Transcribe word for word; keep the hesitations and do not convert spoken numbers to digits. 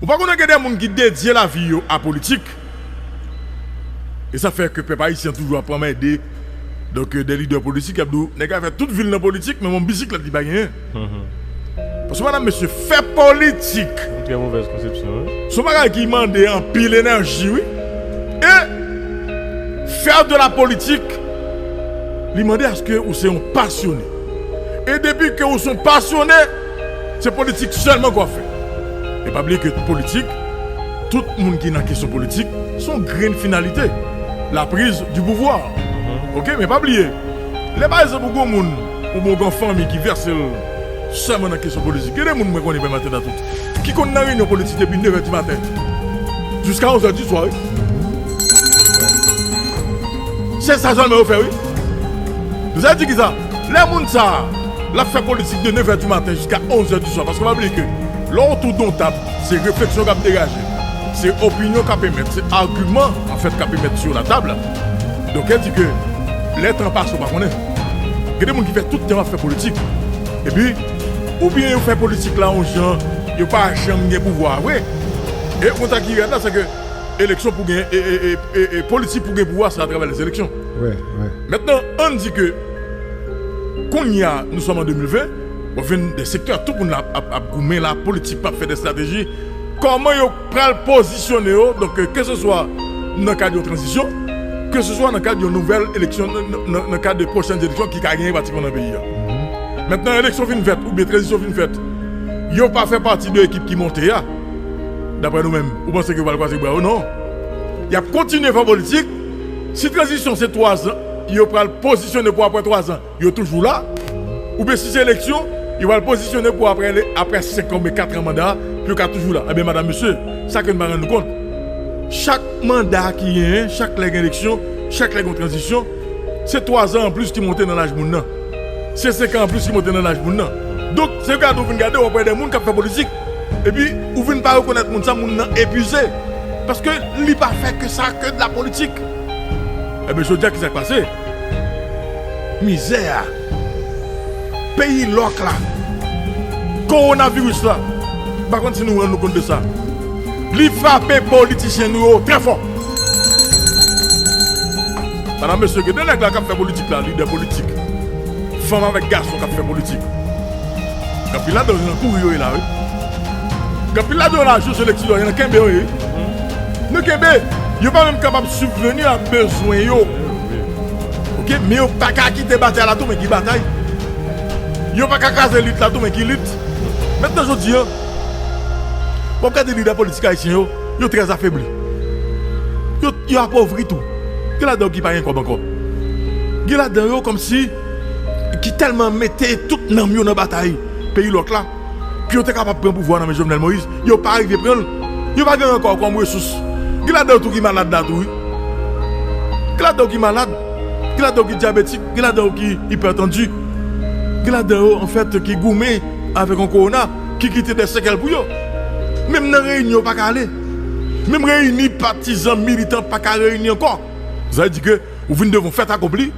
Ou pa konnen gen de moun ki dedye lavi yo a politik? E sa fè ke pèp ayisyen toujou ap anmède. Donk, euh, de lidè politik, y ap di w, nèg la fè tout vi l nan politik, men yon bisiklèt li pa genyen. Paske, madam, mesye, fè politik, yon trè movèz konsepsyon, wi, se yon bagay ki mande anpil enèji, wi. E fè de la politik, li mande aske ou se yon pasyone. E depi ke ou se yon pasyone, se politik sèlman ke w ap fè. E pa bliye ke politik, tout moun ki nan kesyon politik, se yon grenn finalite, la prise du pouvoir. Oke, men pa bliye, lè pa egzanp ou gen yon moun, oubyen ou gen yon fanmi ki vèse l sèlman nan kesyon politik. Gen de moun mwen konnen, pè maten nan tout, ki konn nan reyinyon politik depi nèf è di maten jiska onz è di swa, wi. Se sa sèlman yo fè, wi. Sa vle di kisa? Lè moun sa a, l ap fè politik de nèf è di maten jiska onz è di swa, paske pa bliye ke lè w otou de yon tab, se refleksyon k ap degaje, se opinyon k ap emèt, se agiman, anfèt, k ap emèt sou la tab. Donk, e di ke lè tan pase, ou pa konnen. Gen de moun ki fè tout tan ap fè politik. Epi, oubyen yo fè politik la yon jan, yo pa janm gen pouvwa a vre. E konsa ki rèd la, se ke eleksyon pou gen, e, e, e, e, e politik pou gen pouvwa, se atravè lèzeleksyon. Wi, wi. Mentnan, ann di ke kounye a, nou sòm an de mil ven, bon, vin de sektè, tout moun la ap, ap, ap goumen la, politik p ap fè de estrateji. Kòman yo pral pozisyone yo, donk, ke se swa nan kad yon tranzisyon, ke se swa nan kad yon nouvèl eleksyon, nan, nan, nan kad de pwochèn eleksyon ki ka genyen pratikman nan peyi a. Mentnan, eleksyon fin fèt, oubyen tranzisyon fin fèt, yo pa fè pati de ekip ki monte a. Daprè nou menm, ou panse ke yo pral kwaze bra yo? Non. Y ap kontinye fè politik. Si tranzisyon se twa zan, yo pral pozisyone pou apre twa zan, yo toujou la. Oubyen si se eleksyon, yo pral pozisyone pou apre, apre senk an oubyen kat an manda a, pou yo ka toujou la. Ebyen, madam, mesye, sa ke n pa rann nou kont, chak manda ki genyen, chak lè gen eleksyon, chak lè gen tranzisyon, se twa zan anplis ki monte nan laj moun nan. Se senk an anplis ki monte nan laj moun nan. Donk, se gade ou vin gade, w ap wè de moun k ap fè politik. Epi, ou vin pa rekonèt moun sa, moun nan epize. Paske li pa fè ke sa, ke de la politik. Ebyen, jodi a, kisa k pase? Mizè a. Peyi lòk la. Kowonaviris la. M pa konn si nou rann nou kont de sa. Li frape politisyen nou yo trè fò. Madam, mesye, gen de nèg la k ap fè politik la, lidè politik. Fanm avèk gason k ap fè politik. Gen anpil ladan yo nan kouri yo ye la, wi. Gen anpil ladan yo la, jou seleksyon, yo nan kenbe yo ye. Nan kenbe, yo pa menm kapab sibveni a bezwen yo. Oke, men yo pa ka kite batay la tou, men ki batay. Yo pa ka kraze lit la tou, men ki lit. Mentnan jodi a, w ap gade lidè politik ayisyen yo, yo trè afebli. Yo, yo apovri tou. Gen ladan yo ki pa gen kòb ankò. Gen ladan yo kòmsi ki tèlman mete tout nanm yo nan batay peyi lòk la, pou yo te kapab pran pouvwa nan men Jovenel Moïse, yo pa rive pran l. Yo pa gen ankò kòm resous. Gen ladan yo tou ki malad la tou, wi. Gen ladan yo ki malad. Gen ladan yo ki dyabetik. Gen ladan yo ki ipètandi. Gen ladan yo, anfèt, ki goumen avèk yon kowona ki kite de sekèl pou yo. Menm nan reyinyon, yo pa ka ale. Menm reyini patizan, militan pa ka reyini ankò. Sa vle di ke ou vin devan yon fèt akonpli,